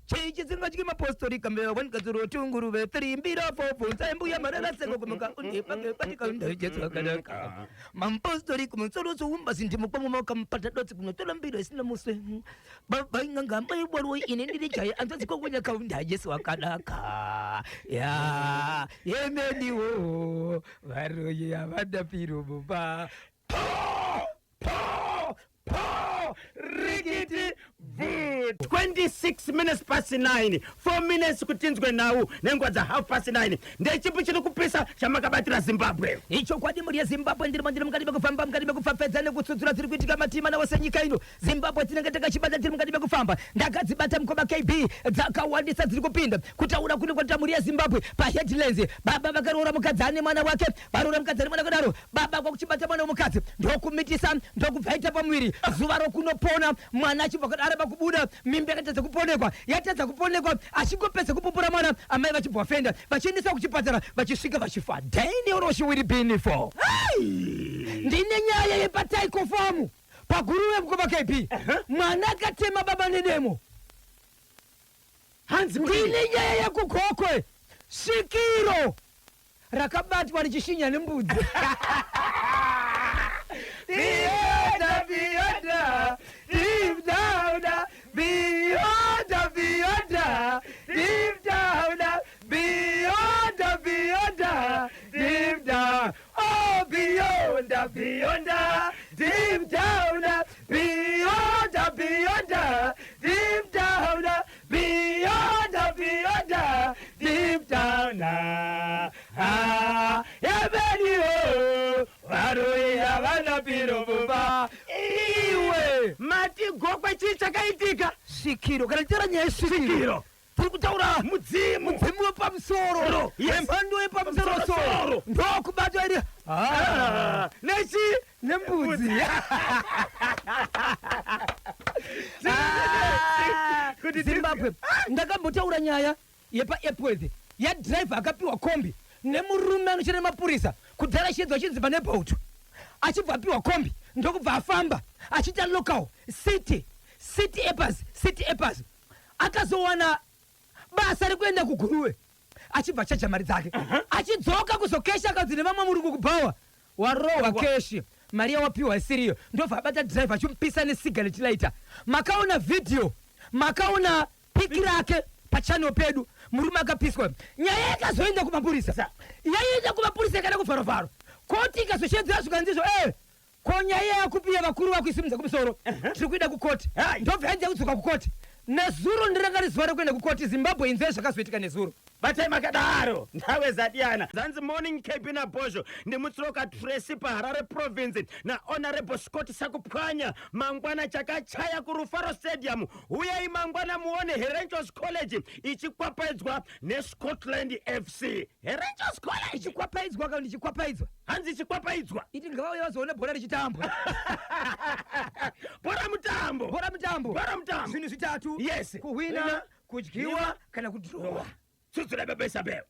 Chii chisingatyi mapostori kambewa wanikatsuro tunguruve 3 mbira 4 bvunza mbuya marara seko kumuka undipakepatikandaijesu akanaka mampostori kumusoro soumba zindimukwamumoka mupata dotsi kunotora mbira isina muswe baba inganga mai waroi ini ndiri jaya anzvadzi kwakunya kaunda Jesu akanaka ya yemeniwo varoyi havana piro mumba po po po rikiti bvu 26 minutes past 9 4 minutes kutinzwe nhau nenguva dza half past 9 Ndechipi chiri kupisa chamakabatira Zimbabwe? Ichokwadi mhuri yeZimbabwe ndirimo ndiri mukati mekufamba mukati mekupfapfedza nekutsudzura dziri kuitika mativi mana ose enyika ino. Zimbabwe tinenge takachibata tiri mukati mekufamba. Ndakadzibata mukoma KB dzakawandisa dziri kupinda. Kutaura kuno kwatita mhuri yeZimbabwe paheadlands baba vakaroora mukadzi ane mwana wake varoora mukadzi ane mwana kudaro baba kwakuchibata mwana wemukadzi ndokumitisa ndokubva aita pamuviri zuva rokunopona mwana achibva aramba kubuda mimba yakatadza kuponekwa yatadza kuponekwa achingopedza kupupura mwana amai vachibva vafenda vachiendeswa kuchipatara vachisvika vachifa daniel roshiwiribinifo ndine nyaya yepataikofamu paguruve mukoma kp mwana akatema baba nedemo Hanzi ndine nyaya yekugokwe svikiro rakabatwa richishinya nembudzi Beyond, beyond, deep down, beyond, beyond, deep down, beyond, beyond, deep down, oh beyond, beyond, deep down, beyond, beyond, deep down, Beyond, beyond, deep down, ah, ah, yabeniwo, varoyi havana piro mumba, iwe. Mati gokwe chii chakaitika? Svikiro, kana tichitaura nyaya yesvikiro, Svikiro. tiri kutaura Mudzimu. mudzimu wepamusoro, Yes. wemhando yepamusorosoro, Pamusoro-soro. ndokubatwa iri Ah, nechi nembudzi. Ah, Kuti Zimbabwe ndakambotaura nyaya yepaEpworth yadhiraivha akapiwa kombi nemurume anoshanda nemapurisa kudhara chiedzwa chinzi pane boat achibva apiwa kombi ndokubva afamba achiita local city city epas city epas akazowana basa rekuenda kuguruve achibva achaja mari dzake achidzoka kuzokesha akanzi nevamwe murungu kubhawa warohwa keshi mari yawapiwa isiriyo ndobva abata driver achimupisa nesigareti lighter makaona vhidhiyo makaona piki rake pachannel pedu murume akapiswa nyaya yakazoenda kumapurisa yaienda kumapurisa ikada kuvharovharo koti ikazoshedzera zvikanzizvo e eh, ko nyaya yakupiya vakuru vakuisimudza kumusoro tiri kuida kukoti ndobva yanzi yakudzoka kukoti nezuro ndiranga rizuva rekuenda kukoti zimbabwe inzwai zvakazoitika nezuro Batai makadaro ndawe zadiyana zanzi morning KB naBhozho ndimutsiroka Tracy paHarare province naHonorable Scott Sakupwanya mangwana chakachaya kuRufaro Stadium huyai mangwana muone Herentals College ichikwapaidzwa neScotland FC Herentals College ichikwapaidzwa kana ichikwapaidzwa hanzi ichikwapaidzwa iti ngavauye vazoona bhora richitambwa bhora mutambo bhora mutambo bhora mutambo zvinhu zvitatu yes kuhwina kudyiwa kana kudhirowa tsutsura baba Isabel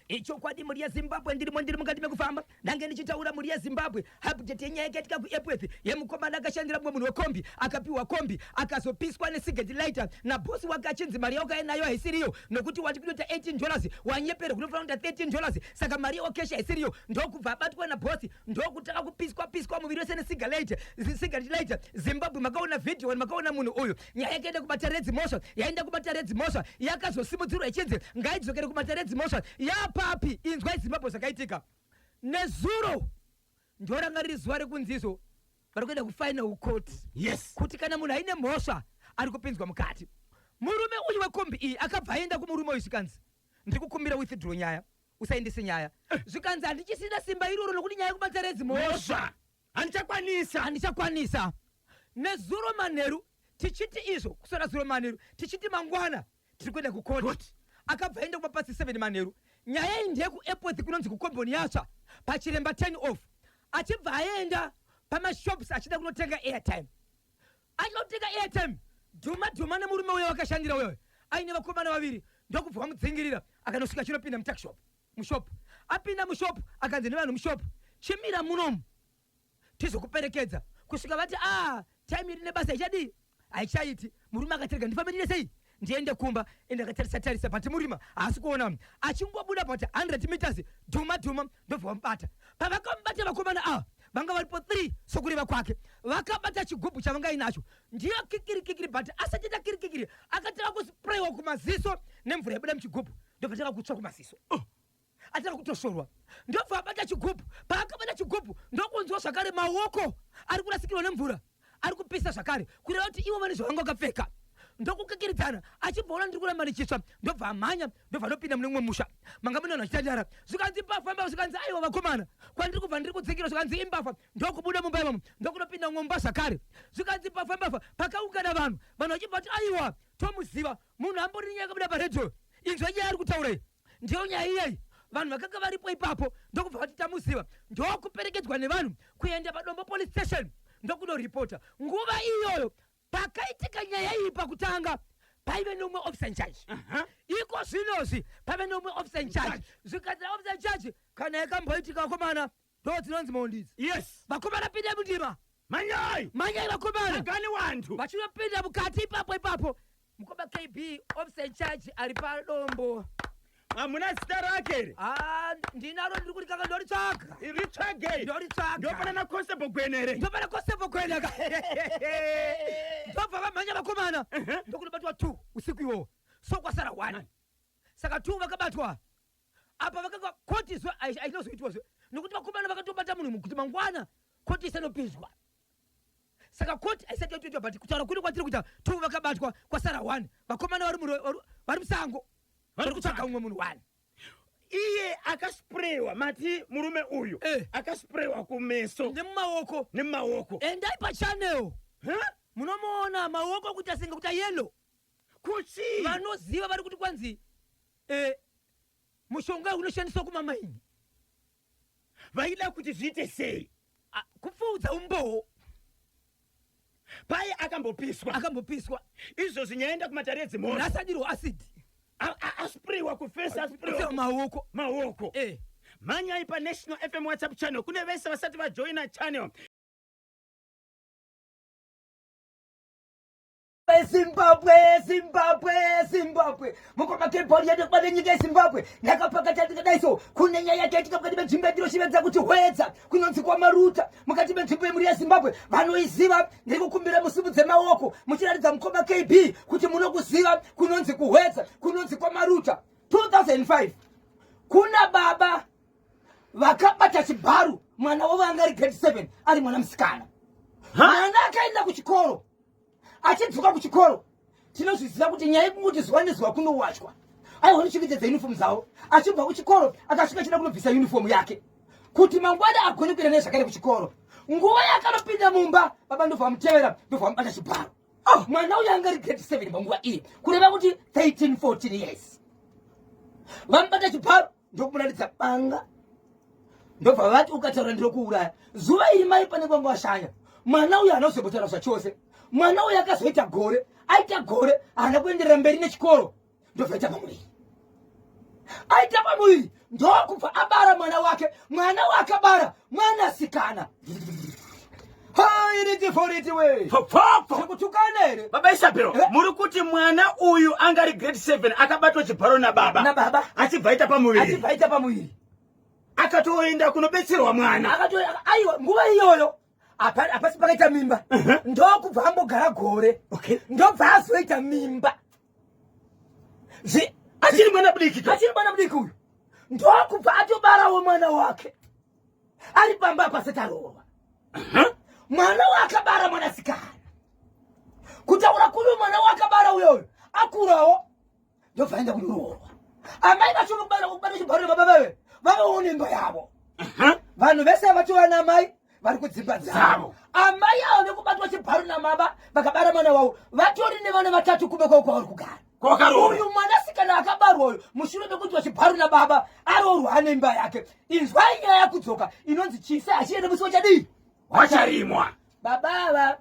Ichokwadi mhuri yeZimbabwe ndirimo ndiri mukati mekufamba ndange ndichitaura mhuri yeZimbabwe update yenyaya yakaitika kuEpworth yemukomana akashandira mumwe munhu wekombi akapiwa kombi akazopiswa nesigarette lighter nabosi wake achinzi mari yawakauya nayo haisiriyo nokuti wati kunoita 18 dollars wanyepera kunofanira kuita 13 dollars saka mari yawakesha haisiriyo ndokubva abatwa nabosi ndokutanga kupiswa piswa muviri wese nesigarette lighter Zimbabwe makaona video wani makaona munhu uyu Nyaya yakaenda kumatare edzimhosva yaenda kumatare edzimhosva yakazosimudzirwa ichinzi ngaidzokere kumatare edzimhosva yapapi inzwai Zimbabwe zvakaitika nezuro ndoranga riri zuva rekunzi izvo vari kuenda kufinal court yes kuti kana munhu aine mhosva ari kupinzwa mukati murume uyu wekombi iyi akabva aenda kumurume uyu zvikanzi ndiri kukumbira withdraw nyaya usaendese nyaya zvikanzi handichisina simba iroro nokuti nyaya yekumatare edzimhosva mhosva Handichakwanisa. Handichakwanisa. Nezuro manheru tichiti izvo kuswera zuro manheru tichiti mangwana tiri kuenda kukoti. Akabva aenda kumba pasi 7 manheru. Nyaya iyi ndeyekuEpworth kunonzi kukomboni yatsva pachiremba 10 off. Achibva aenda pamashops achida kunotenga airtime. Achida kutenga airtime dhuma dhuma nemurume uya wakashandira uya aine vakomana vaviri ndokubva vamudzingirira akanosvika achinopinda mutuckshop. Mushop. Apinda mushop akanzi nevanhu mushop chimira munomu tizokuperekedza kusvika vati ah time iri nebasa ichadii haichaiti. Murume akati rega ndifambe ndiite sei Ndiende kumba. Ende akatarisa tarisa but murima haasi kuona. Achingobuda but 100 meters dhuma dhuma ndobva vamubata. Pavakamubata vakomana ava vanga varipo 3 sokureva kwake. Vakabata chigubhu chavanga inacho. Ndiyo kikiri kikiri but asati aita kiri kikiri akatanga kusprayiwa kumaziso nemvura yabuda muchigubhu ndobva tanga kutsva kumaziso. Oh. Atanga kutosvorwa ndobva abata chigubhu. Paakabata chigubhu ndokunzwa zvakare maoko ari kurasikirwa nemvura ari kupisa zvakare kureva kuti ivo vane zvavanga vakapfeka ndokukikiridzana achibva ona ndiri kuramba ndichitsva ndobva amhanya ndobva ndopinda mune mumwe musha manga mune vanhu vachitandara zvikanzi mbavha mbavha zvikanzi aiwa vakomana kwandiri kubva ndiri kudzikira zvikanzi imbavha ndokubuda mumba imomo ndokunopinda mumwe mumba zvakare zvikanzi mbavha mbavha pakaungana vanhu vanhu vachibva vati aiwa tomuziva munhu ambori nyaya yakabuda paredhiyo inzwa nyaya ari kutaura iyi ndiyo nyaya iyeyi vanhu vakanga varipo ipapo ndokubva vati tamuziva ndokuperekedzwa nevanhu kuenda padombo police station ndokunoripota nguva iyoyo pakaitika nyaya iyi pakutanga paive neumwe officer in charge iko zvinozvi paive neumwe officer in charge zvikanzi officer in charge kana yakamboitika vakomana ndo dzinonzi mhondi idzi yes vakomana pinde mundima manyai manyai vakomana gani wantu vachinopinda mukati ipapo ipapo mukoma kb officer in charge ari padombo hamuna zita rake here Ah, ndinaro ndiri kuti kaka ndoritsvaga ritsvagei ndoritsvaga ndopana naconstable gwenere ndopana constable gweneka ndobva vamhanya vakomana ndokunobatwa 2 usiku iwowo so kwasara 1 saka 2 vakabatwa apa vakanga koti zve ainozoitwa zve nokuti vakomana vakatobata munhu kuti mangwana koti isanopinzwa saka koti haisati yatoitwa but kutaura kuri kwatiri kuita 2 vakabatwa kwasara 1 vakomana vari musango vari kutsvaga umwe munhu 1 iye akasprewa mati murume uyu Eh. akasprewa kumeso nemumaoko nemumaoko endai pachannel Huh? munomuona maoko kuita senge kuita yellow kuchii vanoziva vari kuti kwanzi eh, mushonga unoshandiswa kumamaini vaida kuti zviite sei Ah, kupfuudza umbowo pai akambopiswa akambopiswa izvozvi nyaenda kumatare edzimhosva rasadirwa acid asprewa kufesi asprewa maoko maoko eh. mhanyai panational fm whatsapp channel kune vese vasati vajoina channel Zimbabwe, Zimbabwe, Zimbabwe. Mukoma kebhori yedu kubata nyika yeZimbabwe. Ndakapakata ndikadai so kune nyaya yakaitika mukati menzvimbo yandinochivedza kuti hwedza kunonzi kwaMaruta mukati menzvimbo yemhuri yeZimbabwe. Vanoiziva ndiri kukumbira musimudze maoko muchiratidza mukoma KB kuti munokuziva kunonzi kuhwedza kunonzi kwaMaruta. 2005 kuna baba vakabata chibharu mwana wavo anga ari grade 7 ari mwana musikana. Mwana akaenda kuchikoro achidzoka kuchikoro tinozviziva kuti nyaya yekungoti zuva nezuva kunowachwa aiwa nochengetedza uniform dzavo achibva kuchikoro akasvika achida kunobvisa uniform yake kuti mangwana agone kuenda naye zvakare kuchikoro nguva yakanopinda mumba baba ndobva vamutevera ndobva vamubata chibharo oh, mwana uyo anga ari grade 7 panguva iyi kureva kuti 13 14 years vamubata chibharo ndokumuratidza banga ndobva vati ukataura ndinokuuraya zuva iri mai pane kwanga washanya mwana uyo haana kuzombotaura zvachose mwana uyo akazoita gore aita gore haana kuenderera mberi nechikoro ndobva aita pamuviri aita pamuviri ndokubva abara mwana wake mwana waakabara mwanasikana hairiti we zvekutukana here baba Isabel Eh? muri kuti mwana uyu anga ari grade 7 akabatwa chibharo nababa nababa achibva aita pamuviri achibva aita pamuviri akatoenda kunobetserwa mwana akato aiwa nguva iyoyo hapasi pakaita mimba ndokubva ambogara gore Okay. ndobva azoita mimba achiri mwana mudiki ka achiri mwana mudiki uyu ndokubva atobarawo mwana wake ari pamba apa asati aroorwa mwana waakabara mwanasikana kutaura kuno mwana waakabara uyoyo akurawo ndobva aenda kunoroorwa amai vacho vekubara kubata chibharo baba vave vavewo nemba yavo vanhu vese vatova namai vari kudzimba dzavo amai avo vekubatwa chibharo namama vakabara mwana wavo vatori nevana vatatu kumbe kwavo kwavari kugara Kwakaroorwa. uyu mwanasikana akabarwa uyu mushure mekuitwa chibharo nababa aroorwa ane imba yake inzwai nyaya yakudzoka inonzi chise achiende musi wachadii wacharimwa baba ava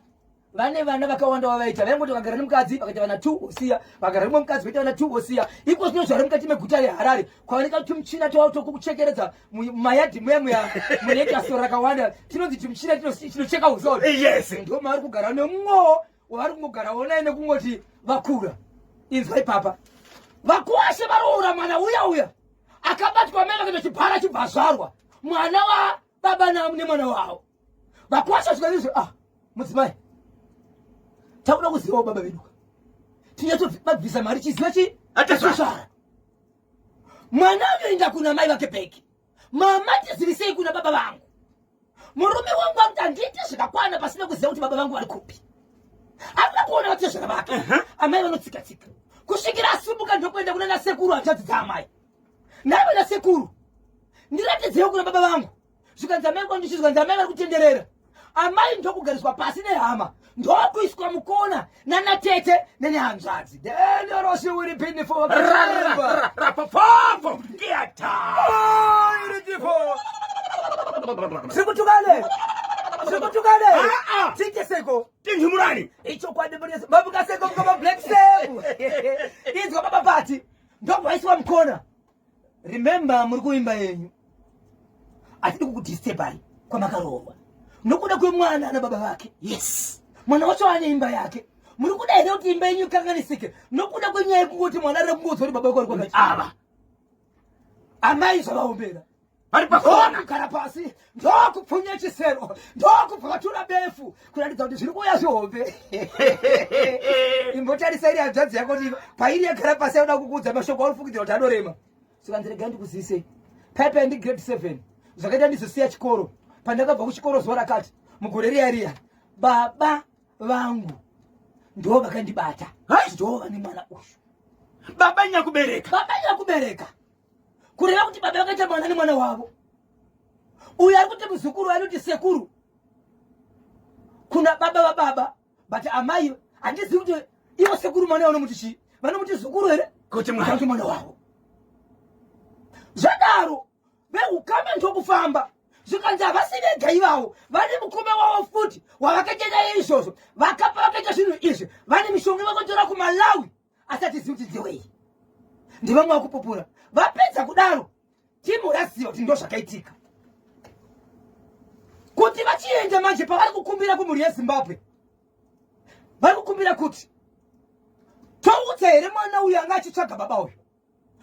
vane vana vakawanda vavaita vaingoti vakagara nemukadzi vakaita vana 2 vosiya vakagara nemumwe mukadzi vaita vana 2 vosiya iko zvino zvari mukati meguta reharare kwaoneka tumuchina twavo twokuchekeredza mumayadhi muya muya munoita soro rakawanda tinonzi tumuchina tinocheka usoro yes ndo mavari kugara nemumwewo wavari kungogara onai nekungoti vakura Inzwa ipapa. Vakuwashe varoora mwana uya uya akabatwa mai vakaita chibhara chibva azvarwa mwana wababa nemwana wavo. Vakuwashe zvikanizvo ah mudzimai takuda kuzivawo baba vedu tinyatsovabvisa mari chiziva chi atazvara mwana anoenda kuna mai vake bheki mama tizivisei kuna baba vangu murume wangu akuti handiite zvakakwana pasina kuziva kuti baba vangu vari kupi akuda kuona vatezvara vake amai vanotsika-tsika kusvikira asumuka ndokuenda kuna nasekuru hanzvadzi dzaamai nhai vanasekuru ndiratidzeiwo kuna baba vangu zvikanzi amai kwandichi zvikanzi amai vari kutenderera amai ndokugariswa pasi nehama ndokuiswa mukona nanatete nenehanzvadzi denderosiwiripinifo zvikutukane zvikutukane Ah, ah. tiite seko tinhimurani ichokwadi babuka seko mukoma black seko inzwa baba pati ndobvaiswa mukona Remember muri kuimba yenyu hatidi kukudisturbai kwamakaroorwa nokuda kwemwana ana baba vake. Yes. Mwana wacho ane imba yake. Muri kuda here kuti imba yenyu ikanganisike nokuda kwenyaya yekungoti mwana ari kungodzwa kuti baba vako vari kwakati? Ava. Amai zvavaombera. Vari pakona. Ndokugara pasi, ndokupfunya chisero, ndokubvatura befu kuratidza kuti zviri kuuya zvihombe. Imbotarisa iri hanzvadzi yako kuti pairi yagara pasi yakuda kukuudza mashoko auri kufungidzira kuti anorema. Saka ndirega ndikuzivise. Paipai ndi grade 7 zvakaita ndizosiya chikoro. Pandakabva kuchikoro zuva rakati mugore riya riya baba vangu ndo vakandibata. Ndo vane mwana uyu. Baba nyakubereka. Baba nyakubereka. Kureva kuti baba vakaita mwana nemwana wavo. Uyu ari kuti muzukuru anoti sekuru kuna baba vababa, but amai handizivi kuti ivo sekuru mwana vanomuti chii, vanomuti zukuru here kuti mwana kuti mwana wavo. Zvadaro veukama ndokufamba zvikanzi havasi vega ivavo, vane mukoma wavo futi wavakaita naye izvozvo, vakapa vakaita zvinhu izvi, vane mishonga vakatora kuMalawi asi hatizivi kuti ndewei. Ndevamwe vakupupura. Vapedza kudaro timu raziva kuti ndozvakaitika kuti vachienda manje pavari kukumbira kumhuri yeZimbabwe, vari kukumbira kuti toudza here mwana uyu anga achitsvaga baba uyu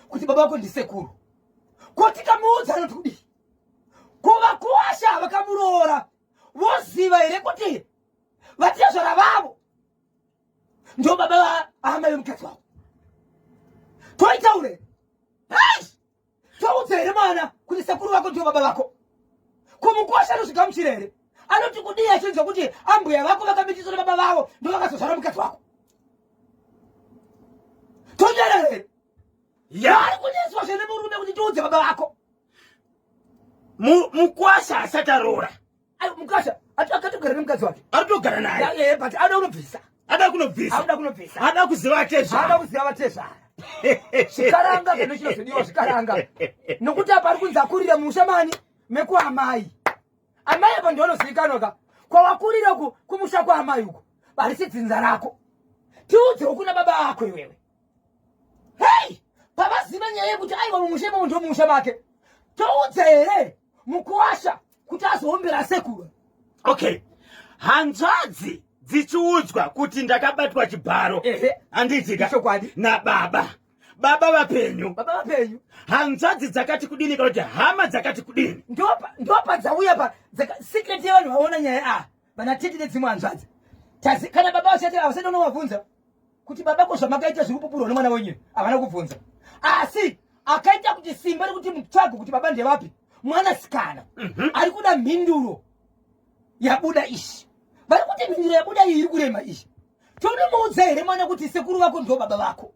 kuti baba vako ndisekuru, ko tikamuudza anoti kudii? Ko vakuwasha vakamuroora voziva here kuti vatezvara vavo ndo baba vaamai vemukadzi wavo? Toitaure toudza here mwana kuti sekuru vako ndio baba vako? Kumukwasha anozvigamuchira here? Anoti kudii achinzwa kuti ambuya vako vakamitiswa nababa vavo ndo vakazozvara mukadzi wako? Tonyarara here? Ari kunetswa zvene murume kuti tiudze baba vako. Mukwasha asati aroora. Ayo mukasha akatogara nemukadzi wake. Ari kutogara naye. Yeah, but ada kunobvisa. Ada kunobvisa. Ada kunobvisa. Ada kuziva atezvara. Ada kuziva vatezvara. Zvikaranga zvino chinozodiwa zvikaranga. Nokuti apa ari kunzi akurira musha mani mekuamai. Amai apa ndiwo anozivikanwa ka. Kwawakurira uku kumusha kwaamai uku. Harisi dzinza rako. Tiudzewo kuna baba ako iwewe. Hey! Pavaziva nyaya yekuti aiwa mumusha imomo ndo mumusha make. Toudza here mukuwasha kuti azoombera sekuru? Okay. Hanzvadzi dzichiudzwa kuti ndakabatwa chibharo. Handiti ka? Chokwadi. Nababa. Baba vapenyu. Baba vapenyu. Hanzvadzi dzakati kudini kana kuti hama dzakati kudini? Ndopa dzauya pa secret yevanhu vaona nyaya a vana tete nedzimwe hanzvadzi. Tazi kana baba vachati avasati unovabvunza kuti baba ko zvamakaita zviri kupupurwa nemwana wenyu havana kubvunza. Asi akaita kuti simba rekuti mutsvage kuti baba ndevapi mwanasikana ari kuda mhinduro yabuda ishi. Vari kuti mhinduro yabuda iyi iri kurema ishi. Tonomuudza here mwana kuti sekuru vako ndo baba vako?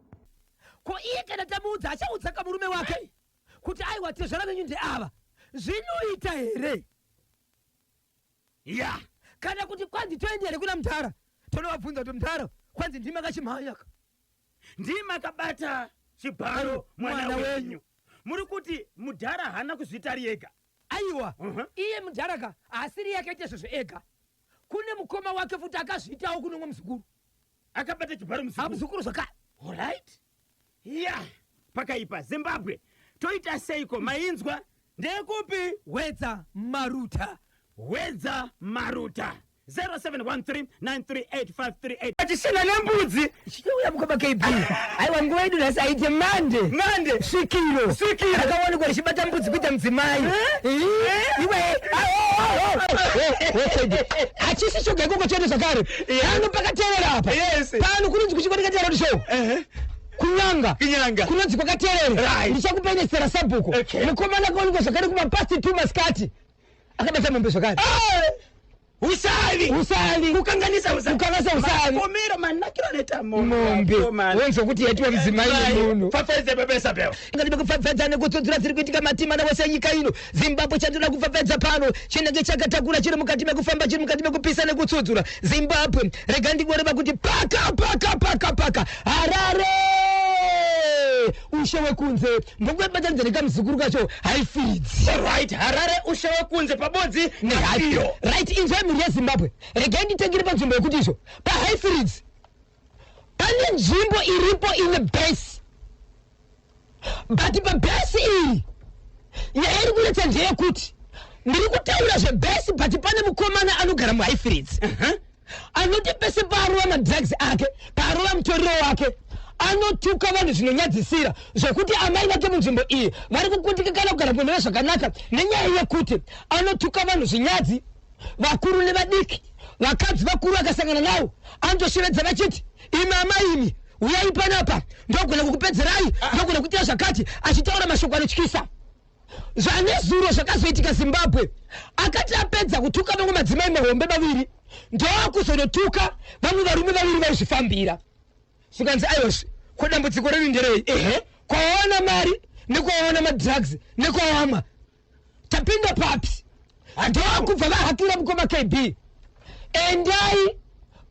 Ko iye kana tamuudza achaudza kamurume wake kuti aiwa tezvara venyu ndeava. Zvinoita here? Ya. Kana kuti kwanzi toenda here kuna mudhara tonovabvunza kuti mudhara kwanzi ndimi makachimhanya ka? Ndimi makabata chibharo mwana wenyu. Muri kuti mudhara haana kuzviita ari ega? Aiwa, iye mudhara ka haasiri yakaita izvozvo ega. Kune mukoma wake futi akazviitawo kune umwe muzukuru. Akabata chibharo muzukuru. Muzukuru zvakare. All right. Ya, pakaipa Zimbabwe. Toita seiko mainzwa? Ndekupi? Wedza Maruta. Wedza Maruta. 0713 938 Achisina nembudzi. Chiuya mukoma KB. Aiwa nguva yedu nhasi haite mande. Mande. Svikiro. Svikiro. Rakawanikwa richibata mbudzi kuita mudzimai. Eh? Iwe. Hachisi choga ikoko chete zvakare. Pano pakaterera apa. Yes. Pano kunonzi kuchikwanika road show. Kunyanga. Kunyanga. Kunonzi kwakaterera. Right. Ndichakupenesera sabhuku. Okay. Mukomana akawanikwa zvakare kumapasti 2 masikati. Akabata mombe zvakare. Usavi. Usavi. Kukanganisa usavi. Kukanganisa usavi. Makomero manakiro anoita mombe. Mombe. Wonzwa kuti yaitiwa mudzimai nemunhu. Fafaize bebesa beo. Ngatibe kupfapfadza nekutsudzura dziri kuitika matima wose enyika ino. Zimbabwe chandinoda kupfapfadza pano chinenge chakatakura chiri mukati mekufamba chiri mukati mekupisa nekutsudzura. Zimbabwe rega ndingoreva kuti paka paka paka paka Harare ushe wekunze mbongoibatanidza nekamuzukuru kacho Highfields. Right, Harare ushe wekunze pabodzi nehafiyo. Right, inzwai mhuri yeZimbabwe, regai nditengere panzvimbo yekuti izvo paHighfields pane nzvimbo iripo ine base, but pabhesi iyi nyaya iri kunetsa ndeyekuti ndiri kutaura zvebhesi, but pane mukomana anogara muHighfields anoti pese paarova madrugs ake, paarova mutoriro wake, anotuka vanhu zvinonyadzisira, zvekuti amai vake munzvimbo iyi vari kukundikana kugara kuenera zvakanaka nenyaya yekuti anotuka vanhu zvinyadzi, vakuru nevadiki, vakadzi vakuru akasangana navo anotoshevedza vachiti, imi amai imi, uyai panapa, ndogona kukupedzerai, ndogona kuitira zvakati, achitaura mashoko anotyisa. Zvanezuro zvakazoitika Zimbabwe, akati apedza kutuka vamwe madzimai mahombe vaviri, ndokuzonotuka vamwe varume vaviri vaizvifambira. Zvikanzi aiwa, ko dambudziko renyu nderei? Ehe. Kwawaona mari nekwawaona madrugs nekwawamwa, tapinda papi? Ndokubva vahakira mukoma KB. Endai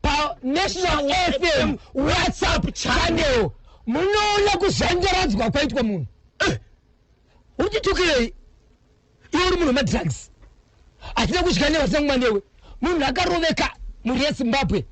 paNational FM WhatsApp channel munoona kuzvanjaradzwa kwaitwa munhu. Uchitukirei iwe uri munhu wemadrugs? Hatina kudya newe, hatina kumwa newe. Munhu akaroveka, mhuri yeZimbabwe.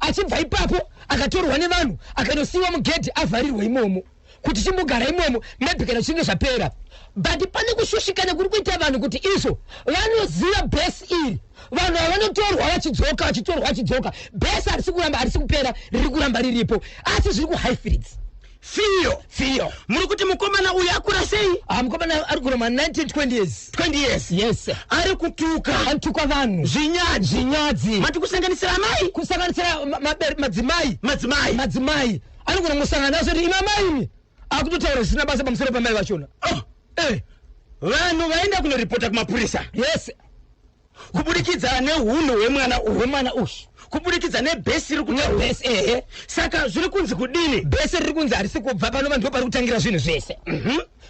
Achibva ipapo akatorwa nevanhu akanosiyiwa mugedhi, avharirwa imomo kuti chimbogara imomo, maybe kana zvichinge zvapera. But pane kushushikana kuri kuita vanhu kuti izvo vanoziva bhesi iri, vanhu ava vanotorwa vachidzoka, vachitorwa vachidzoka. Bhesi harisi kuramba, harisi kupera, riri kuramba riripo, asi zviri kuHighfields. Fiyo. Fiyo. Muri kuti mukomana uyu akura sei? Ah, mukomana ari kuroma 19 20 years. 20 years. Yes. Ari kutuka anotuka vanhu zvinyadzi. Zvinyadzi. Mati kusanganisira amai? Kusanganisira madzimai. Madzimai. Madzimai anogona kungosangana nazo kuti imi amaimi, akutotaura zvisina basa pamusoro pamai vachona. Oh. Eh. Vanhu vaenda kunoripota kumapurisa kubudikidza neunhu hwemwana uyu, hwemwana uyu, kubudikidza nebhesi riri kutaurwa. Bhesi, ehe. Saka zviri kunzi kudini? Bhesi riri kunzi harisi kubva panova, ndipo pari kutangira zvinhu zvese.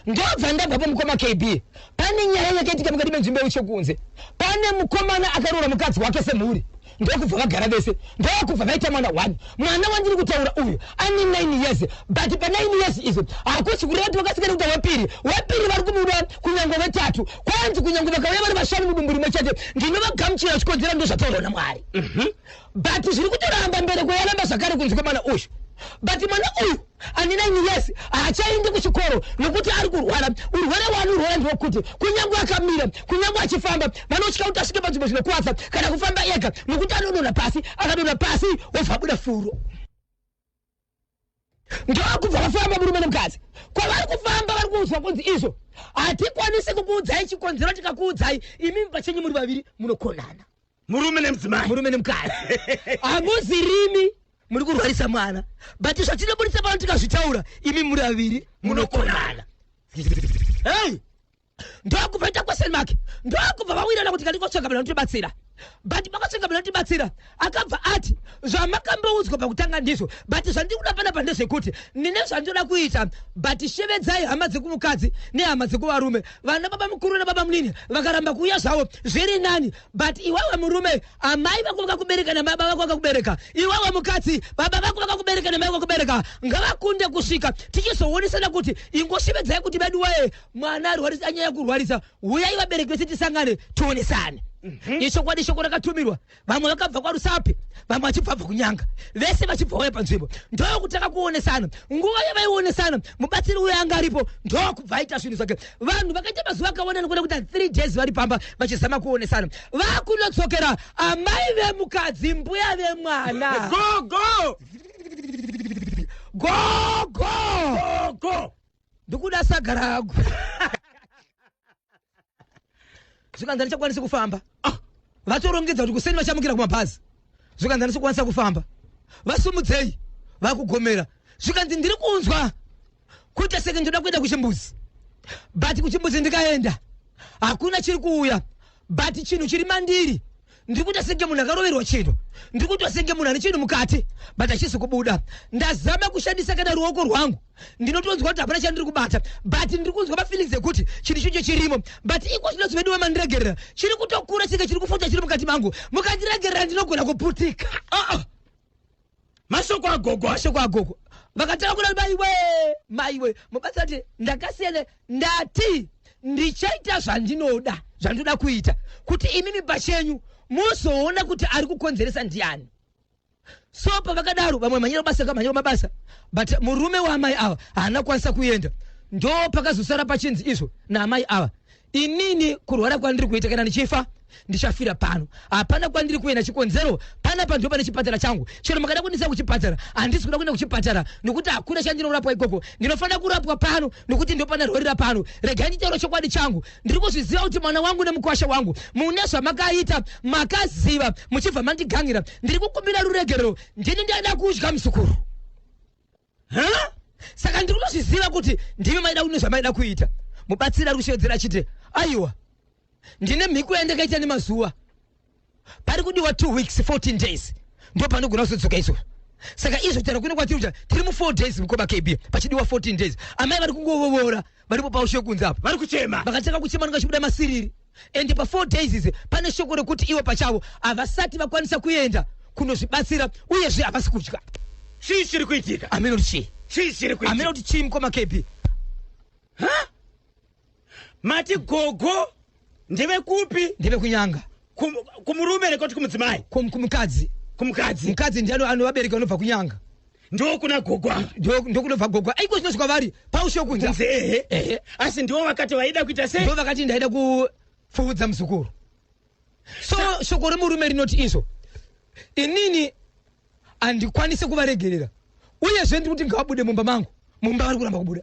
Ndobva ndabvapo mukoma KB, pane nyaya yakaitika mukati menzvimbo yeuchekunze. Pane mukomana akaroora mukadzi wake semhuri, ndokubva vagara vese, ndokubva vaita mwana one. Mwana wandiri kutaura uyu ane 9 years, but pa9 years izvo hakusi kureva kuti vakasikana kuita wepiri. Wepiri vari kumuda, kunyange wetatu. Kwanzi kunyange vakauya vari vashanu mudumbu rimwe chete, ndinovagamuchira, chikonzera ndo zvataurwa naMwari. But zviri kutoramba, mbereko yaramba zvakare kunzi kwemwana uyu. But mwana uyu ane 9 years haachaendi kuchikoro nokuti ari kurwara. Urwere hwaanorwara ndewekuti kunyange akamira, kunyange achifamba, vanotya kuti asvike panzvimbo zvinokuvadza kana kufamba ega, nokuti anodonha pasi. Akadonha pasi wobva abuda furo. Ndokubva vafamba murume nemukadzi. Kwavari kufamba vari kuudzwa kunzi izvo hatikwanisi kukuudzai chikonzero, tikakuudzai imimi pachenyu muri vaviri munokonana. Murume nemudzimai. Murume nemukadzi, hamuzirimi muri kurwarisa mwana, but zvatinobudisa pano tikazvitaura imi muri vaviri munokonana. Hey. Ndokubva ita question mark. Ndokubva vawirirana kuti kandikotsvaga munhu anotibatsira. But vakatsvaga munhu anotibatsira, akabva ati zvamakamboudzwa pakutanga ndizvo, but zvandiri kuda panapa ndezvekuti ndine zvandinoda kuita, but shevedzai hama dzekumukadzi nehama dzekuvarume. Vana baba mukuru nababa munini vakaramba kuuya zvavo, zviri nani. But iwewe murume, amai vako vakakubereka nababa vako vakakubereka. Iwewe mukadzi, baba vako vakakubereka namai vakakubereka, ngavakunde kusvika tichizoonesana kuti ingoshevedzai kuti vedu waye mwana arwarisa, anyanya kurwarisa, uyai vabereki vese tisangane tionesane. Ichokwadi shoko rakatumirwa, vamwe vakabva kwaRusape, vamwe vachibva bva kuNyanga, vese vachibva vauya panzvimbo ndokutanga kuonesana. Nguva yavaionesana, mubatsiri uyo anga aripo ndokubva aita zvinhu zvake. Vanhu vakaita mazuva akawanda, nekuda kuita 3 days vari pamba vachizama kuonesana. Vakunodzokera amai vemukadzi, mbuya vemwana, Gogo. Gogo. Gogo. Ndikuda saga rangu. Zvikanzi handichakwanisi kufamba. Ah, vatorongedza kuti kuseni vachamukira kumabhazi. Zvikanzi handichakwanisa kufamba, vasumudzei. Vakugomera. Zvikanzi ndiri kunzwa kuita seke ndoda kuenda kuchimbuzi, but kuchimbuzi ndikaenda hakuna chiri kuuya, but chinhu chiri mandiri, ndiri kuita senge munhu akaroverwa chinhu, ndiri kuita senge munhu ane chinhu mukati but hachisi kubuda. Ndazama kushandisa kana ruoko rwangu, ndinotonzwa kuti hapana chandiri kubata, but ndiri kunzwa mafeelings ekuti chinhu chicho chirimo. But iko chinonzi veduwe mandiregerera, chiri kutokura senge chiri kufuta chiri mukati mangu. Mukandiregerera ndinogona kuputika. Ah, ah. Mashoko agogo. Mashoko agogo. Vakatanga kuda, maiwe, maiwe. Mubatsira kuti ndakasiyana, ndati ndichaita zvandinoda, zvandinoda kuita kuti imimi pachenyu muzoona kuti ari kukonzeresa ndiani. So pavakadaro, vamwe mhanyira basa, kamhanyira mabasa, but murume waamai ava haana kukwanisa kuenda. Ndo pakazosara pachinzi izvo naamai ava, inini kurwara kwandiri kuita, kana ndichifa ndichafira pano, hapana kwandiri kuenda. Chikonzero, panapa ndo pane chipatara changu. Chero makada kundisa kuchipatara, handisi kuda kuenda kuchipatara nekuti hakuna chandinorapwa ikoko. Ndinofanira kurapwa pano nekuti ndo pandarwarira pano. Regai nditaure chokwadi changu. Ndiri kuzviziva kuti mwana wangu nemukwasha wangu mune zvamakaita, makaziva muchibva mandigangira. Ndiri kukumbira ruregerero. Ndini ndaida kudya muzukuru. Ha? Saka ndiri kutozviziva kuti ndimi maida kune zvamaida kuita. Mubatsiri ari kushevedzera achiti aiwa, ndine mhiko yandakaita nemazuva, pari kudiwa 2 weeks, 14 days, ndo panogona kuzodzoka izvozvo. Saka izvo tara kune kwatiri kuita, tiri mu4 days, mukoma KB, pachidiwa 14 days. Amai vari kungovovora varipo paushe kunze apo. Vari kuchema. Vakatanga kuchema, vanenge vachibuda masiriri. Ende pa4 days izi pane shoko rekuti ivo pachavo havasati vakwanisa kuenda kunozvibatsira, uyezve havasi kudya. Chii chiri kuitika? Hameno kuti chii. Chii chiri Hameno kuitika? kuti chii, mukoma KB. Mati gogo ndevekupi? Ndevekunyanga. Kumurume here kuti kumudzimai? Kumukadzi. Kumukadzi. Mukadzi ndiano ano vabereki vanobva kuNyanga. Ndokuna gogo ava. Ndokunobva gogo aiko zvino kwavari paushe kunze. Kunze, ehe. Ehe. Asi ndivo vakati vaida kuita sei? Ndo vakati ndaida kupfuudza muzukuru. So shoko remurume rinoti izvo, inini handikwanisi kuvaregerera, uyezve ndiri kuti ngavabude mumba mangu. Mumba vari kuramba kubuda.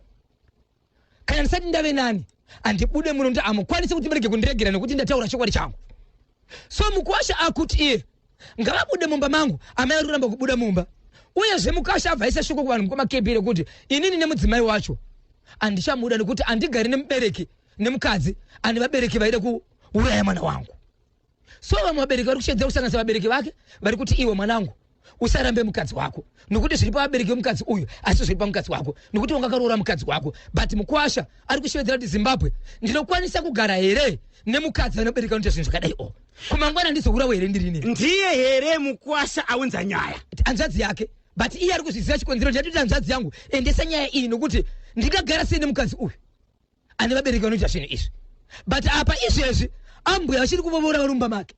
Kana ndisati ndave nani, handibude muno, kuti hamukwanisi kuti murege kundiregera nekuti ndataura chokwadi changu. So mukwasha akuti iye ngavabude mumba mangu, amai vari kuramba kubuda mumba. Uyezve mukwasha abva aisa shoko kuvanhu, mukoma KB, rekuti inini nemudzimai wacho handichamuda nekuti handigari nemubereki, nemukadzi ane vabereki vaida kuuraya mwana wangu. So vamwe vabereki vari kushedzera, kusanganisa vabereki vake, vari kuti iwe mwanangu usarambe mukadzi wako nekuti zviri pavabereki vemukadzi uyu asi zviri pamukadzi wako, nekuti wanga akaroora mukadzi wako. But mukwasha ari kushevedzera kuti Zimbabwe, ndinokwanisa kugara here nemukadzi anobereka anoita zvinhu zvakadai? O kumangwana handizourawo here ndirini? Ndiye here mukwasha aunza nyaya? Hanzvadzi yake, but iye ari kuzviziva chikonzero. Ndiyatoti hanzvadzi yangu endesa nyaya iyi nokuti ndingagara sei nemukadzi uyu ane vabereki vanoita zvinhu izvi? But apa izvezvi ambuya vachiri kuvovora vari mumba make.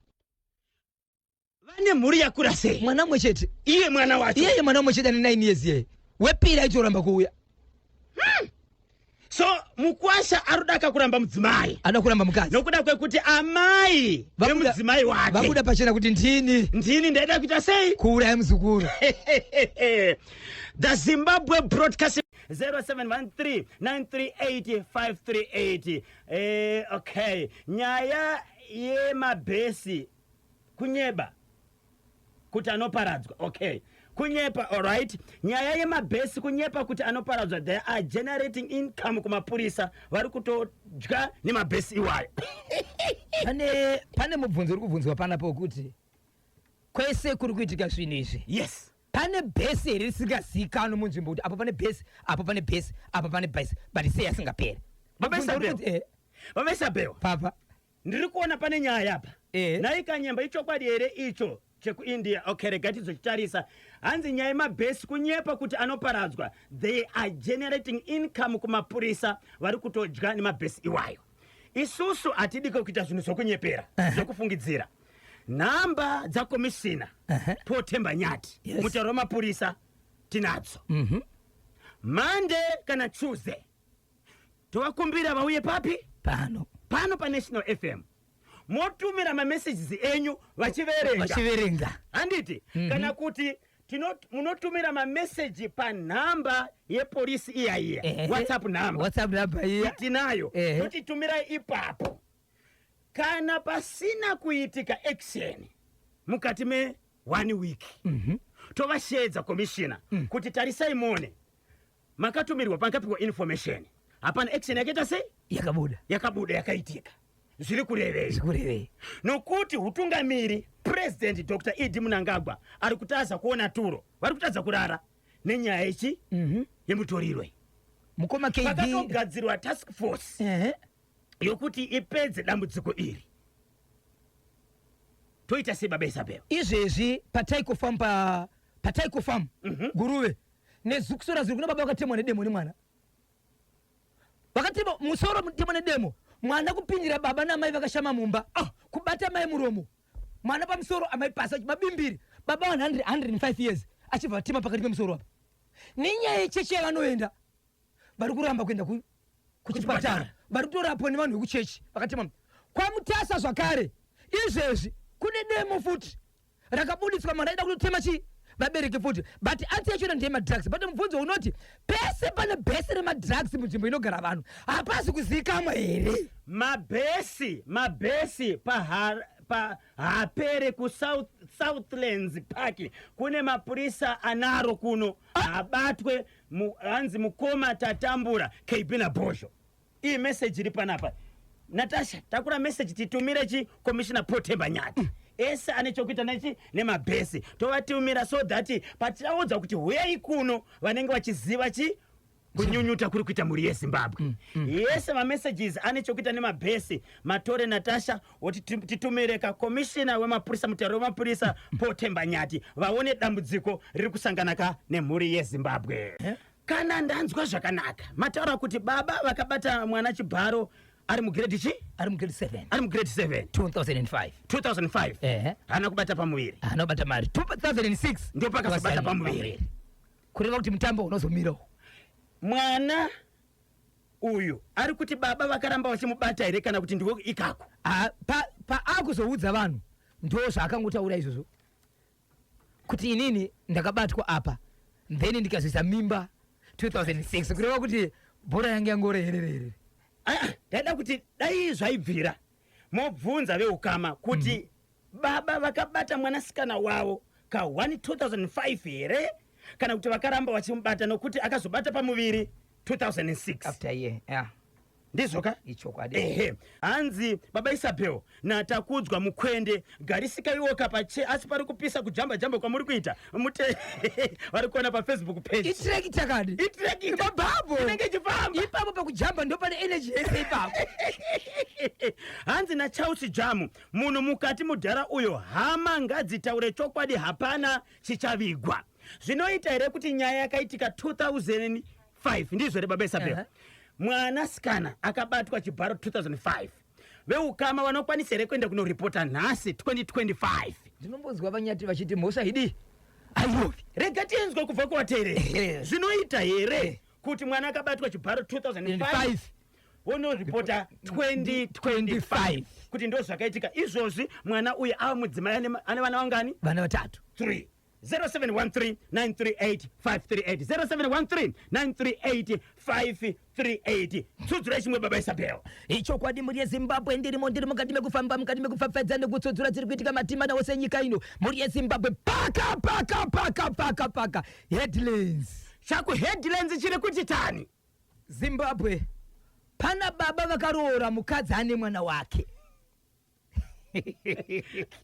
Vane mhuri yakura sei? Mwana mumwe chete. Iye mwana wacho? Iyeye mwana mumwe chete ane 9 years. Iyeye wepiri aitoramba kuuya. So mukwasha arudaka kuramba mudzimai. Anoda kuramba mukadzi. Nokuda kwekuti amai vemudzimai wake vabuda pachena kuti ndini ndini ndaida kuita sei? Kuuraya muzukuru. The Zimbabwe Broadcasting, 0713 938 538. Okay, nyaya yemabhesi kunyeba kuti anoparadzwa. Okay, kunyepa. Alright, nyaya yemabhesi kunyepa kuti anoparadzwa. They are generating income kumapurisa, vari kutodya nemabhesi iwayo. Pane mubvunzo uri kubvunzwa panapo wekuti kwese kuri kuitika zvinhu izvi, pane bhesi here risingazivikanwi munzvimbo kuti apo pane bhesi, apo pane bhesi, apo pane bhesi, but sei asingaperi? Baba Mubvunzo uri Isabel. kunzi, Baba Isabel. Papa. Ndiri kuona pane nyaya apa. Nhai Kanyemba, ichokwadi here icho chekuIndia? Okay, rega tizochitarisa. Hanzi nyaya yemabhesi kunyepa kuti anoparadzwa. They are generating income kumapurisa, vari kutodya nemabhesi iwayo. Isusu hatidiko kuita zvinhu zvokunyepera, zvokufungidzira. Nhamba dzakomishina Paul Themba Nyathi, mutauro wemapurisa, tinadzo. Monday kana Tuesday tovakumbira vauye papi? Pano. Pano paNational FM. Motumira mamessages enyu vachiverenga. Vachiverenga. Handiti? Kana kuti munotumira mameseji panhamba yepolisi iya iya, WhatsApp nhamba. WhatsApp namba iya. Tinayo. Totitumirai ipapo. Kana pasina kuitika action mukati me one week, tovashedza komishina kuti tarisai mone makatumirwa, pakapiwa information, hapana action yakaita sei? Yakabuda. Yakabuda, yakaitika. Zviri kurevei? Zvikurevei? Nokuti hutungamiri, President Dr ED Mnangagwa, ari kutadza kuona turo, vari kutadza kurara nenyaya ichi yemutoriro. Mukoma KB. Pakatogadzirwa task force yokuti ipedze dambudziko iri. Toita sei, baba Isabel? Izvezvi paTaiko Farm, paTaiko Farm, Guruve nezukusora ziri kuna baba vakatemwa nedemo nemwana, vakatema musoro, mutemwa nedemo mwana, kupindira baba namai vakashama mumba, kubata mai muromo, mwana pamusoro, amai pasi, mabimbiri. Baba 100 105 years achibva vatema pakati pemusoro apa. Nenyaya yechechi yavanoenda, vari kuramba kuenda kuchipatara, vari kutorapwa nevanhu vekuchechi vakatema. KwaMutasa zvakare izvezvi kune demo futi rakabuditswa, mwana aida kutotema chi vabereki futi, but ati yachona ndeyemadrugs. But mubvunzo unoti, pese pane bhesi remadrugs munzvimbo inogara vanhu, hapasi kuzivikanwa here? Mabhesi pahapere kuSouthlands Park kune mapurisa anaro kuno, abatwe. Hanzi mukoma tatambura, KB naBhozho. Iyi meseji iri panapa. Natasha, takura meseji, titumire chi Commissioner Paul Themba Nyathi. Ese ane chokuita nechi nemabhesi, tovatumira so that patichaudza kuti huyai kuno, vanenge vachiziva chi kunyunyuta kuri kuita mhuri yeZimbabwe. Yese mamessages ane chokuita nemabhesi matore, Natasha, woti titumire kakomishina wemapurisa, mutauri wemapurisa Paul Themba Nyathi, vaone dambudziko riri kusangana ka nemhuri yeZimbabwe. Kana ndanzwa zvakanaka, mataura kuti baba vakabata mwana chibharo ari mugrade chi? Ari mugrade 7. Ari mugrade 7. 2005. 2005. Ehe. Haana kubata pamuviri. Haana kubata mari 2006. Ndopakazobata pamuviri. Kureva kuti mutambo unozomirawo. Mwana uyu ari kuti baba vakaramba vachimubata here, kana kuti ndiwe ikako? Ah, paakuzoudza vanhu ndo zvaakangotaura izvozvo, kuti inini ndakabatwa apa, then ndikazoisa mimba 2006, kureva kuti bhora yange yangorehererere. Ah, ndaida kuti dai zvaibvira mobvunza veukama kuti baba vakabata mwanasikana wavo ka1 2005 here, kana kuti vakaramba vachimubata, nokuti akazobata pamuviri 2006. After year, yeah. Ndizvo ka? Ichokwadi. Ehe. Hanzi baba Isabel natakudzwa mukwende, garisikaiwoka pache, asi pari kupisa kujamba jamba kwamuri kuita mute. Vari kuona paFacebook page. Itirekita kadi. Itirekita. Mabhabho. Inenge ichifamba. Ipapo pakujamba ndo pane energy yese ipapo. Hanzi naCharles Jamu, munhu mukati mudhara uyo, hama ngadzitaure chokwadi, hapana chichavigwa. Zvinoita here kuti nyaya yakaitika 2005, ndizvo here, baba Isabel? Mwanasikana akabatwa chibharo 2005, veukama vanokwanisa here kuenda kunoripota nhasi 2025? Ndinombonzwa vanyati vachiti mhosva idi airovi. Rega tinzwe kubva kuvateereri. Zvinoita here kuti mwana akabatwa chibharo 2005 5 vonoripota 2025 kuti ndo zvakaitika izvozvi? Mwana uyu ava mudzimai, ane vana vangani? Vana vatatu. 3. 0713 938 538, 0713 938 538. Tsudzura chimwe, baba Isabel. Ichokwadi, mhuri yeZimbabwe, ndirimo, ndiri mukati mekufamba, mukati mekupfapfaidza nekutsudzura dziri kuitika matima naose enyika ino. Mhuri yeZimbabwe, paka paka paka paka paka headlines. Chakuheadlines chiri kuti tani? Zimbabwe, pana baba vakaroora mukadzi ane mwana wake.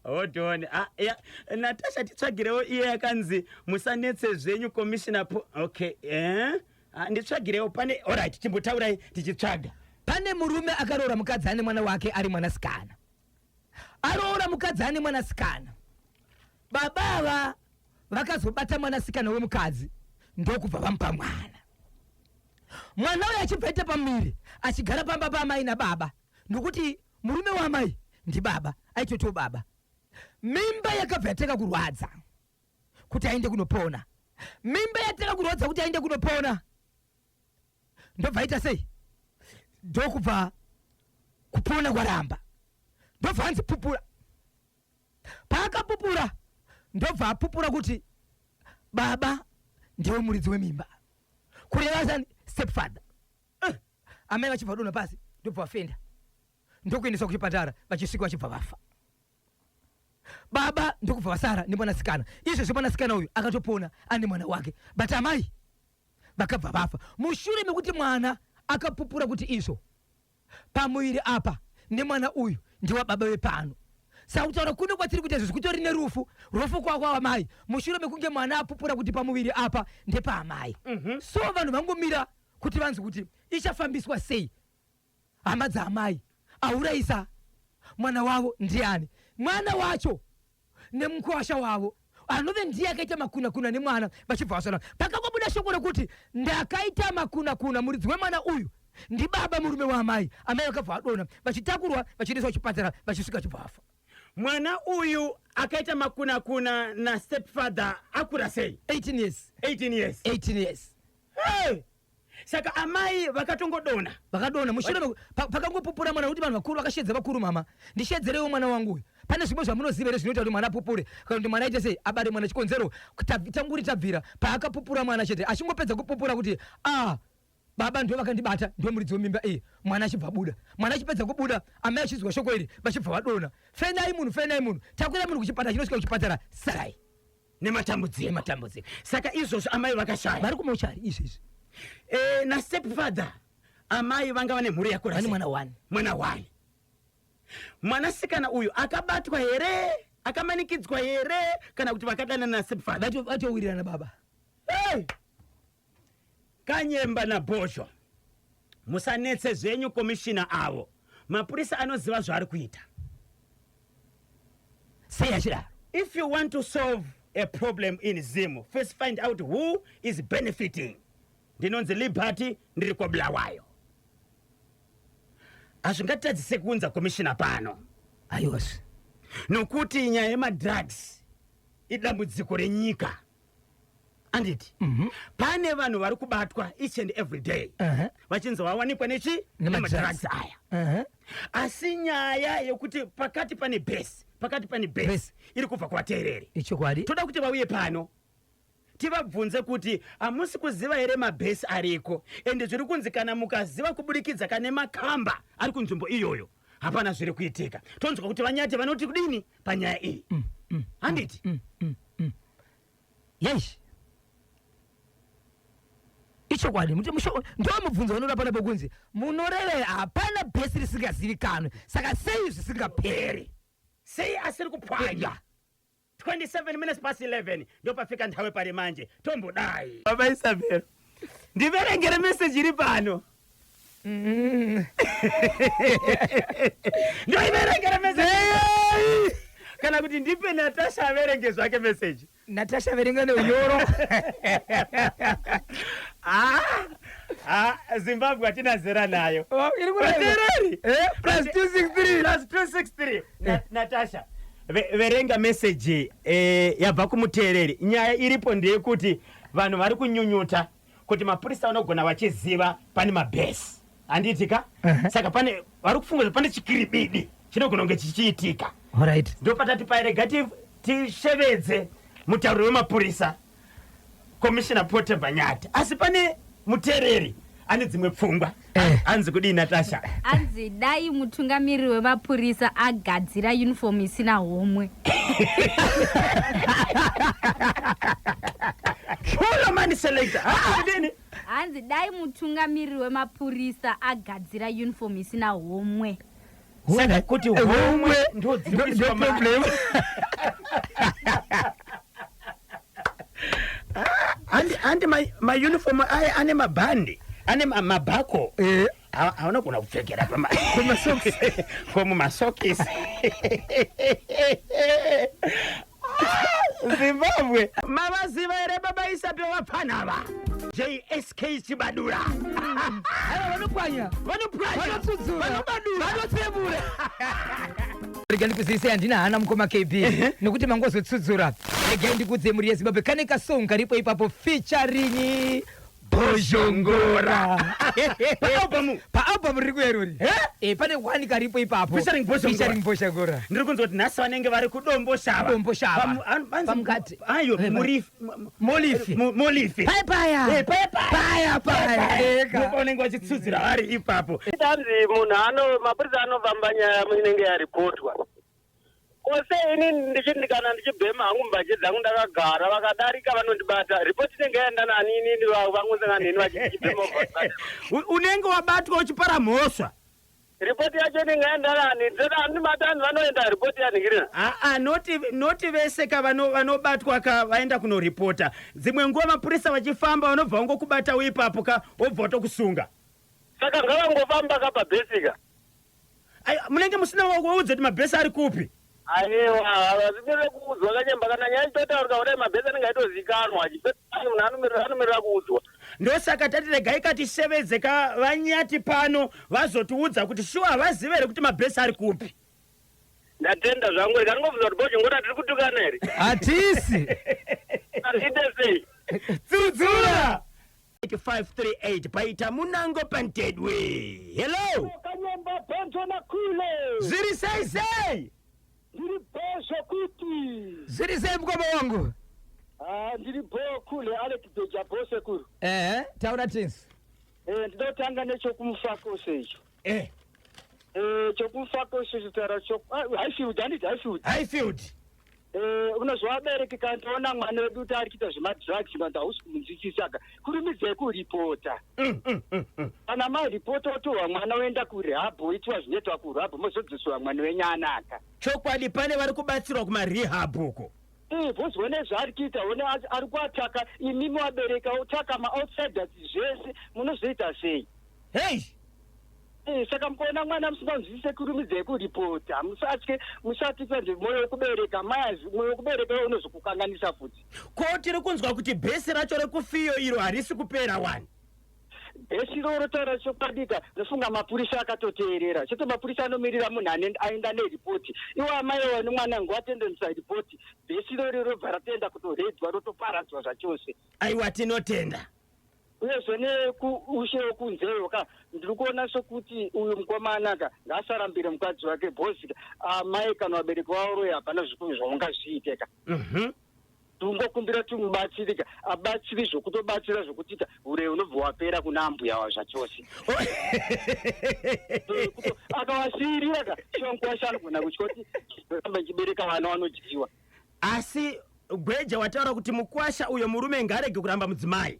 Hold on. Ah, ya, Natasha, titsvagirewo iye yakanzi musanetse zvenyu commissioner po. Okay, eh? Ah, nditsvagirewo pane. Alright, chimbotaurai tichitsvaga. Pane murume akaroora mukadzi ane mwana wake, ari mwanasikana. Aroora mukadzi ane mwanasikana, baba ava vakazobata mwanasikana wemukadzi, ndokubva vamupa mwana. Mwana uyo achibva aita pamuviri, achigara pamba paamai nababa. Nokuti murume waamai ndibaba, aitotiwo baba. Mimba yakabva yatanga kurwadza kuti aende kunopona. Mimba yatanga kurwadza kuti aende kunopona, ndobva aita sei? Ndokubva kupona kwaramba, ndobva anzi pupura. Paakapupura, ndobva apupura kuti baba ndiwe muridzi wemimba, kureva sani stepfather. Amai vachibva vadonha pasi, ndobva vafenda, ndokuendeswa kuchipatara, vachisvika vachibva vafa. Baba ndokubva vasara nemwanasikana. Izvezvi mwanasikana uyu akatopona, ane mwana wake, but amai vakabva vafa mushure mekuti mwana akapupura kuti izvo pamuviri apa nemwana uyu ndewababa vepano. Saka kutaura kuno kwatiri kuita izvozvi kutori nerufu, rufu kwakwamai mushure mekunge mwana apupura kuti pamuviri apa ndepaamai. So vanhu vangomira kuti vanzi kuti ichafambiswa sei. Hama dzaamai, aurayisa mwana wavo ndiani? Mwana wacho nemukwasha wavo anove ndiye akaita makunakuna nemwana, vachibva vasana. Pakangobuda shoko rekuti ndakaita makunakuna, muridzi wemwana uyu ndibaba murume waamai, amai vakabva vadonha, vachitakurwa vachiendeswa kuchipatara, vachisvika vachibva vafa. Mwana uyu akaita makunakuna nastepfather akura sei? 18 years. 18 years. 18 years. Hey! Saka amai vakatongodona. Vakadona mushure pakangopupura mwana, kuti vanhu vakuru vakashedza vakuru, mama, ndishedzerewo mwana wangu uyu, pane zvimwe zvamunoziva here zvinoita kuti mwana apupure, kana kuti mwana aite sei, abare mwana? Chikonzero tanguri tabvira paakapupura mwana chete, achingopedza kupupura kuti a baba ndo vakandibata, ndo muridzi wemimba iyi, mwana achibva abuda. Mwana achipedza kubuda, amai achinzwa shoko iri, vachibva vadona. Fenai munhu, fenai munhu, takwira munhu kuchipatara, chinosvika kuchipatara, sarai nematambudziko. Nematambudziko. Saka izvozvo amai vakashaya, vari kumochari izvezvi. Nastepfather amai vanga vane mhuri yakura vane sei? Mwana one. Mwana one. Mwanasikana uyu akabatwa here, akamanikidzwa here, kana kuti vakadanana nastepfather? Vatowirirana baba. Hey! Kanyemba naBhozho, musanetse zvenyu komishina avo. Mapurisa anoziva zvaari kuita. Sei achidaro? If you want to solve a problem in Zim, first find out who is benefiting. Ndinonzi Liberty, ndiri kwaBulawayo. Hazvingatadzise kuunza komishina pano. Aiwazve. Nokuti nyaya yemadrugs idambudziko renyika, anditi? Pane vanhu vari kubatwa each and every day vachinzi vawanikwa nechi Nemadrugs. Nemadrugs aya. Asi nyaya yekuti pakati pane base, pakati pane base Base. iri kubva kuvateereri. Ichokwadi. Toda kuti vauye pano tivabvunze kuti hamusi kuziva here mabhesi ariko, ende zviri kunzi kana mukaziva kuburikidza kane makamba ari kunzvimbo iyoyo, hapana zviri kuitika. Tonzwa kuti vanyati vanoti kudini panyaya iyi, handiti? Yes, ichokwadi. Ndo mubvunzo vanoda panapo kunzi munorevera hapana bhesi risingazivikanwe, saka sei zvisingaperi? Sei asiri kupwanya? 27 minutes past 11 ndopafika nthawe pari manje. Tombodai baba Isabel, ndiverengere meseji iri pano. Ndoiverengere meseji kana kuti ndipe Natasha averenge zvake meseji? Natasha, verenga neunyoro. Ah, ah, Zimbabwe hatina zera nayo. Oh, iri kureva. Vateereri. Plus 263. Plus 263. Natasha, verenga meseji yabva kumuteereri. Nyaya iripo ndeyekuti vanhu vari kunyunyuta kuti mapurisa vanogona vachiziva pane mabhesi, handiti ka? Saka pane vari kufunga kuti pane chikiribidi chinogona kunge chichiitika. Alright. Ndopatati pairega tishevedze mutauri wemapurisa, Komishina Pote Banyati, asi pane muteereri ane dzimwe pfungwa. Anzi kudii, Natasha? Anzi dai mutungamiriri wemapurisa agadzira uniform isina homwe. Pulo man selector, hanzi kudini? Hanzi dai mutungamiriri wemapurisa agadzira uniform isina homwe. Saka kuti homwe ndo dziri kuiswa Ndo problem. Handi mauniform aya ane mabhandi, ane mabhako. Haunogona kupfekera komumasokisi. Zimbabwe, mavaziva here baba Isape vapfanava? JSK Chibadura. Aiwa, vanopwanya, Vanopwanya, vanotsudzura, vanobadura, vanotsemura. Rega ndikuzivise, handina hana, mukoma KB, nekuti mangozotsudzura. Regai ndikudze, mhuri yeZimbabwe, kane kasong karipo ipapo featuring Bhozhongora. Paalbum? Paalbum riri kuerori. Pane one karipo ipapo. Featuring Bhozhongora. Featuring Bhozhongora. Ndiri kunzwa kuti nhasi vanenge vari kuDomboshava. Domboshava. Pamukati. Ayo, Murifi. Molifi. Molifi. Paya paya. Paya paya. Paya paya eka. Vanenge vachitsudzura vari ipapo. Tanzi munhu ano mapurisa anofamba nyaya inenge yaripotwa kose. Ini ndichiti kana ndichibhema hangu mbanje dzangu ndakagara, vakadarika vanondibata, ripoti inenge yaenda nani? Inini vangosangana neni vachichibhema. Unenge wabatwa uchipara mhosva. Ripoti yacho inenge yaenda nani? Andibata, vanoenda ripoti yanhingirina. Aa, noti vese ka vanobatwa ka vaenda kunoripota. Dzimwe nguva mapurisa vachifamba vanobva vangokubata ipapo ka, wobva watokusunga. Saka ngavangofamba ka pabhesika. Ai, munenge musina waudza kuti mabhesi ari kupi. Aiwa, hazvipere kuudzwa, kanyemba. Kana nyaya ichitotaurika kudai, mabhesi anenge aitozikanwa. Munhu anomirira kuudzwa. Ndosaka tati regai katishevedze ka vanyati pano, vazotiudza kuti shuwa havazive here kuti mabhesi ari kupi. Ndatenda zvangu. Rikandingobvunza kuti Bhozhongora tiri kutukana here? Hatisi. Handiite sei? Tsudzura 538 paita munango pantedwe. Hello. Kanyemba, Benzo naKule. Zviri sei sei? Ndiri bho zvokuti. Zviri sei, mukoma wangu? Ah, ndiri bho kule. Alex Beja, bho sekuru. Ehe, taura tinsi. Ndinotanga nechokumufakose icho. Chokumufakose icho, taura Highfield, handiti Highfield? Highfield. Unozwa vabereki kana taona mwana wedu kuti ari kuita zvemadrugs, vanhu hausi kumunzwisisa ka, kurumidzai kuripota. Kana maripota, otorwa mwana oenda kurehab, oitwa zvinoitwa kurehab, mozodzoswa mwana wenyu anaka. Chokwadi, pane vari kubatsirwa kumarehab uko. Bhozi one zvaari kuita, one ari kuataka imimi wabereka, otaka maoutsiders zvese, munozoita sei? Hei. Saka mukaona mwana musinganzwisise, kurumidzai kuripota. Musatye, musati kwanzi mwoyo wekubereka mayazi, mwoyo wekubereka iwo unozokukanganisa futi. Ko tiri kunzwa kuti bhesi racho rekufiyo iro harisi kupera wani. Bhesi iroro, taura chokwadika, nofunga mapurisa akatoteerera chete. Mapurisa anomirira munhu aenda neripoti. Iwo amai wane mwana nguvatendemisa ripoti, bhesi iroro robva ratoenda kutoredzwa, rotoparadzwa zvachose. Aiwa, tinotenda. Uyezve nekuushe wekunzeyo ka, ndiri kuona sokuti uyu mukomana ka ngaasarambire mukadzi wake, bhozi amai kana vabereki vaoroya hapana zvikuru zvaungazviite ka. Tingokumbira timubatsirika, abatsiri zvokutobatsira zvokuti urei unobva wapera kuna ambuya wa zvachose. Akawasiyirira ka, chonkwasha anogona kutya kuti ramba ichibereka vana vanodyiwa. Asi Gweja wataura kuti mukwasha uyo murume ngaarege kuramba mudzimai.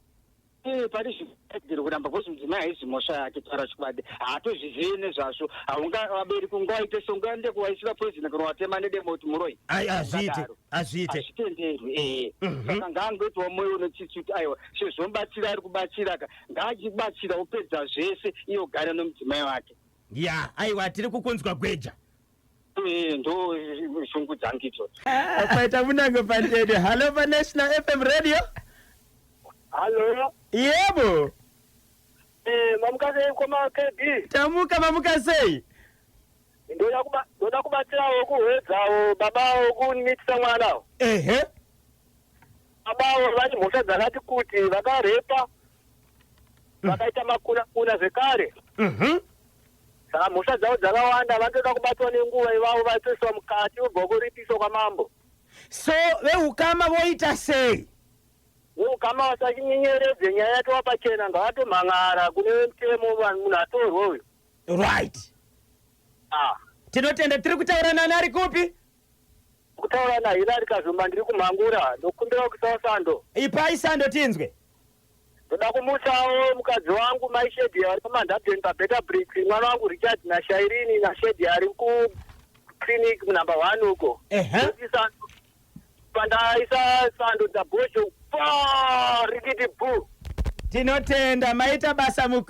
Pari zvigere kuramba, bhozi mudzimai haizi mhosva yake. Taura chokwadi, haatozvizivi nezvazvo. Haunga vabereki ungawaite songaende kuvaisira poison kana watema nedemo kuti muroi. Ai, hazviite. Ungadaro. Hazviite. Hazvitenderwi, ee. Saka ngaangoitawo mwoyo unotsitsi kuti aiwa, sezvo mubatsira ari kubatsira ka, ngaachibatsira opedza zvese, iye ogara nomudzimai wake. Ya, aiwa, tiri kukunzwa, Gweja. Ee, ndo shungu dzangu idzodzo. Paita munango pantede. Hallo, paNational FM Radio. Hallo. Yebo. Mamuka sei, mukoma KB? Tamuka, mamuka sei? Ndoda kubatsirawo kuhwedzawo babawo kumitisa mwanawo. Babawo vane mhosva dzakati kuti, vakarepa, vakaita makuna kuna zvekare. Saka mhosva dzavo dzakawanda, vanotoda kubatwa nenguva ivavo, vatoiswa mukati, vobva kuripiswa kwamambo. So veukama voita sei? Veukama vasachinyenyeredze, nyaya yatova pachena, ngavatomhan'ara kune mutemo, munhu atorwe uyu. Right. Ah. Tinotenda. Tiri kutaura nani, ari kupi? Kutaura naHilari Kazumba, ndiri kumhangura, ndokumbira kuisawo sando. Ipai sando tinzwe. Ndoda kumutsawo mukadzi wangu Mai Shedi ari pamandabden paBeta Bricks, mwana wangu Richard naShairini naShedi ari kuclinic munumber 1 uko. Ndoti sando, pandaisa sando dzabhosho pa rikiti bhu. Tinotenda, maita basa mukuru.